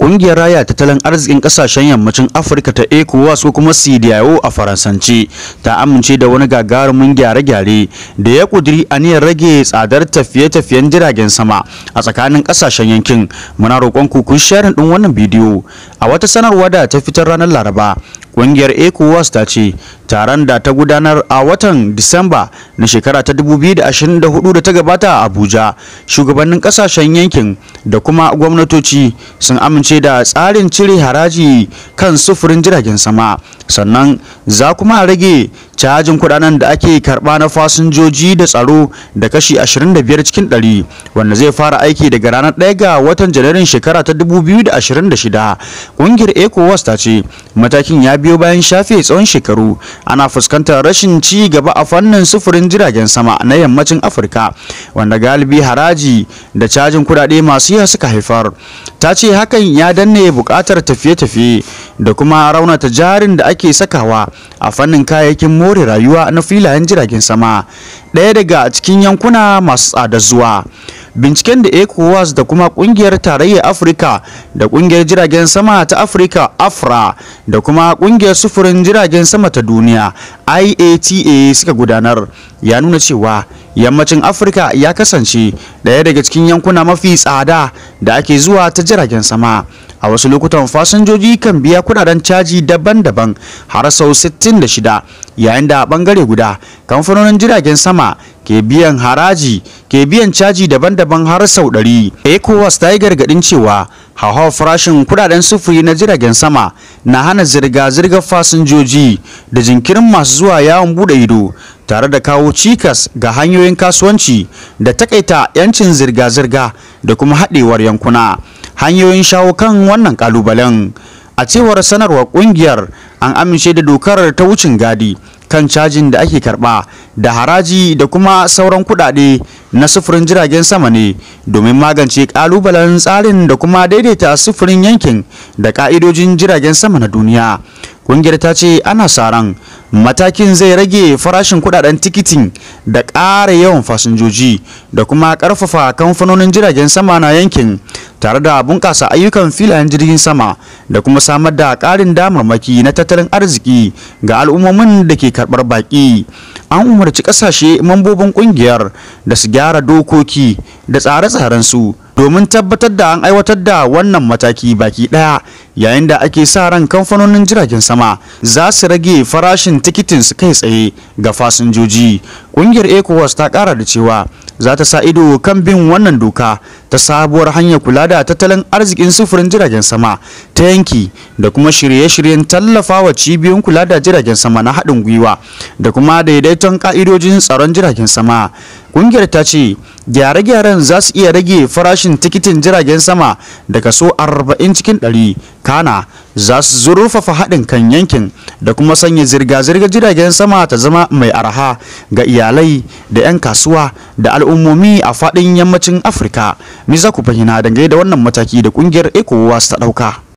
Ƙungiyar Raya Tattalin Arzikin Ƙasashen Yammacin Afirka ta ECOWAS ko kuma CEDEAO a Faransanci ta amince da wani gagarumin gyare-gyare da ya ƙudiri aniyar rage tsadar tafiye-tafiyen jiragen sama a tsakanin ƙasashen yankin. Muna roƙon ku ku sharing ɗin wannan bidiyo. A wata sanarwa da ta fitar ranar Laraba, ƙungiyar ECOWAS ta ce taron da ta gudanar a watan Disamba na shekara ta 2024 da ta gabata a Abuja, shugabannin ƙasashen yankin da kuma gwamnatoci sun amince da tsarin cire haraji kan sufurin jiragen sama, sannan za kuma rage cajin kudaden da ake karba na fasinjoji da tsaro da kashi 25 cikin 100, wanda zai fara aiki daga ranar 1 ga watan Janairun shekara ta 2026. Ƙungiyar ECOWAS ta ce matakin ya biyo bayan shafe tsawon shekaru ana fuskantar rashin ci gaba a fannin sufurin jiragen sama na yammacin Afirka, wanda galibi haraji da cajin kudade masu yawa suka haifar. Ta ce hakan ya danne bukatar tafiye-tafiye da kuma raunata jarin da ake sakawa a fannin kayayyakin more rayuwa na filayen jiragen sama, ɗaya daga cikin yankuna masu tsada zuwa. Binciken da ECOWAS da kuma Kungiyar Tarayyar Afirka da Kungiyar Jiragen Sama ta Afirka AFRA da kuma Kungiyar Sufurin Jiragen Sama ta Duniya IATA suka gudanar ya nuna cewa yammacin Afirka ya kasance ɗaya daga cikin yankuna mafi tsada da ake zuwa ta jiragen sama. A wasu lokutan fasinjoji kan biya kudaden caji daban-daban har sau 66, yayin da a bangare guda kamfanonin jiragen sama ke biyan haraji ke biyan caji daban-daban har sau 100. ECOWAS ta yi gargadin cewa hauhawar farashin kudaden sufuri na jiragen sama na hana zirga-zirgar fasinjoji da jinkirin masu zuwa yawon bude ido, tare da kawo cikas ga hanyoyin kasuwanci da takaita 'yancin zirga-zirga da kuma haɗewar yankuna. Hanyoyin shawo kan wannan kalubalen: a cewar sanarwar kungiyar, an amince da dokar ta wucin gadi kan cajin da ake karba da haraji da kuma sauran kudade na sufurin jiragen sama ne domin magance kalubalen tsarin da kuma daidaita sufurin yankin da ka'idojin jiragen sama na duniya. Kungiyar ta ce ana sa ran matakin zai rage farashin kudaden tikitin da ƙara yawan fasinjoji da kuma ƙarfafa kamfanonin jiragen sama na yankin, tare da bunƙasa ayyukan filayen jirgin sama da kuma samar da ƙarin damarmaki na tattalin arziki ga al'ummomin da ke karɓar baƙi. An umarci ƙasashe mambobin ƙungiyar da su gyara dokoki da tsare-tsaren su domin tabbatar da an aiwatar da wannan mataki baki ɗaya, yayin da ake sa ran kamfanonin jiragen sama za su rage farashin tikitin su kai tsaye ga fasinjoji. Ƙungiyar ECOWAS ta ƙara da cewa za ta sa ido kan bin wannan doka ta sabuwar hanyar kula da tattalin arzikin sufurin jiragen sama ta yanki da kuma shirye-shiryen tallafawa cibiyoyin kula da jiragen sama na haɗin gwiwa da kuma daidaiton ƙa'idojin tsaron jiragen sama. Ƙungiyar ta ce gyare-gyaren za su iya rage farashin tikitin jiragen sama da kaso 40 cikin 100, kana za su zurfafa haɗin kan yankin da kuma sanya zirga-zirgar jiragen sama ta zama mai arha ga iyalai da 'yan kasuwa da al'ummomi a faɗin yammacin Afirka. Me za ku bayyana dangane da wannan mataki da ƙungiyar ECOWAS ta ɗauka?